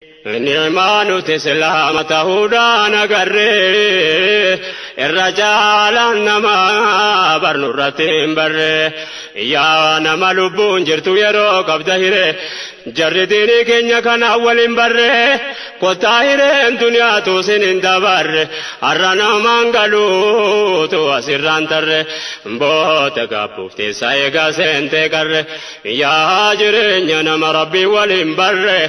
Ni'maa nuti islaama ta'uudhaan agarree irra caalaan namaa barnu irratti hin barre. Yaa nama lubbuun jirtu yeroo qabda hiree, jarri diinii keenya kanaan waliin barre. Kottaa, hireen duniyaatu sin hin dabarre, har'a namaan galuutu asirraan tarre. Boota gaabbuuf teessa eegaa seentee qarre. Yaa jireenya nama Rabbii waliin barre,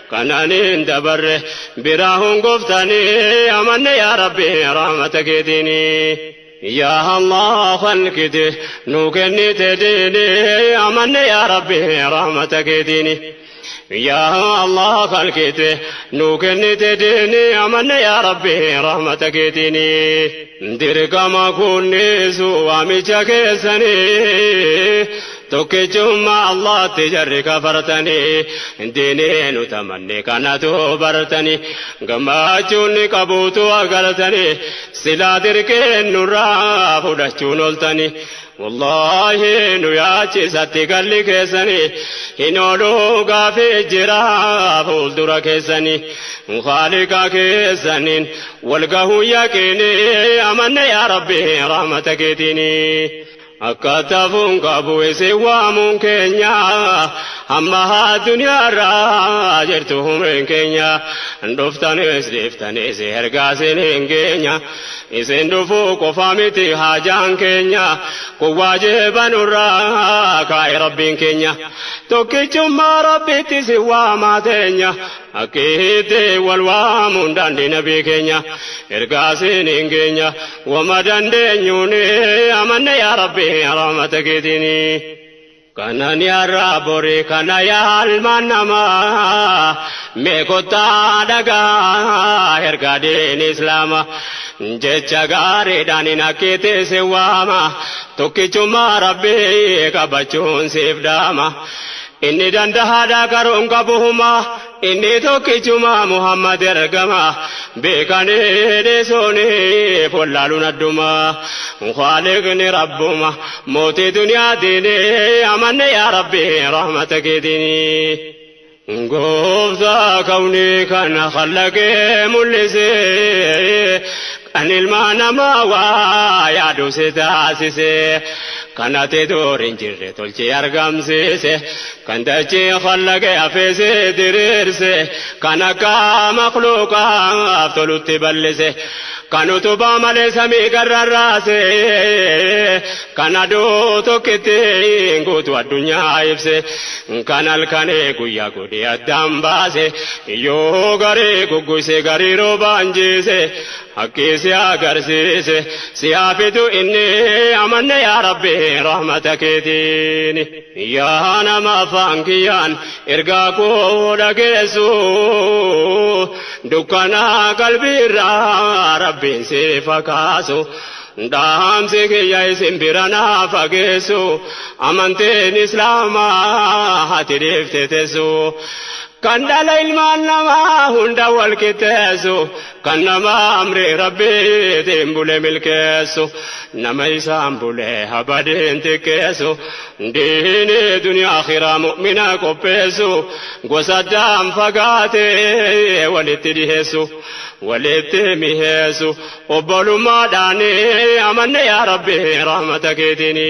kananiin dabarre biraa hongoftanii, amanne yaa Rabbi rahmata keetiini. Yaa Allah, khalqite nu kennite diini, amanne yaa Rabbi rahmata keetiini. Yaa Allah, khalqite nu kennite diini, amanne yaa Rabbi rahmata keetiini. Dirqama kunnisu waamicha keessanii, tokkichummaa Allaatti jarri kafartanii, diinii nu tamanne kanatu bartanii, gammachuun ni qabuutu agartanii, silaa dirqeen nurraa fudhachuun ooltanii. Wallaahi, nu yaachisatti galli keessanii hin ooluu, gaafii jira fuuldura keessanii. Khaaliqa keessaniin wal gahuu yaqiinii, amanne yaa Rabbi rahmata keetiini. Akka tafuun qabu isin waamuun keenya, hamma addunyaarraa jirtu humriin keenya. Dhuftanis dhiiftanis ergaa isin hin geenya, isin dhufuu qofa miti haajaan keenya, kun waajiba nurraa kaa'e Rabbiin keenya. Tokkichummaa Rabbitti isin waamaa teenya, akkiitti wal waamuun daandii nabii keenya, ergaa isin hin geenya wama dandeenyuun, amanne yaa Rabbi rahmata keetiini. Kanan yarraa bori kana yaa namaa, mee kottaa dhagaa ergaa diin Islaama. Jecha gaariidhaan hin akkiitti si waama, tokkichummaa Rabbii qabachuun siif dhaama. Inni dandahaadha, karoon qabuhuma, inni tokkichuma, Muhammad ergama. Beekanii dhiisuuni wallaaluun adduma. Khaaliqni Rabbuma mootii duniyaatiin, amanne yaa Rabbi rahmata keetiin. Gooftaa kawnii kana khallaqee mul'isee, kan ilma namaa waa yaadu si taasise, kan ati dur hin jirre tolchee argamsiise, kan dachee khallaqee hafeese diriirse, kan akka makhluuqaaf tolutti bal'ise, kan utubaa malee samii garrarraase, kan aduu tokkitti guutuu addunyaa ibse, kan halkanii guyyaa godhee addaan baase, yoo garii gugguse garii roobaan jiise, haqqii si agarsiise, si haafitu inni, amanne yaa Rabbi rahmata keetiin. Yaa nama afaan kiyyaan ergaa koo dhageessu, dukkana qalbiirraa Rabbiin si fakaasu. Dhaamsi kiyya isin bira naa fageessu, amantiin Islaamaa ati dhiifte teessu. Kan dhala ilmaan namaa hunda wal qixxeessu, kan nama amri Rabbiitiin bule milkeessu, nama isaan bule habadiin xiqqeessu, diini duniyaa akhiraa mu'mina qopheessu, gosa addaan fagaatee walitti dhiheessu, walitti miheessu, obbolummaadhaan, amanne yaa Rabbi rahmata keetiini.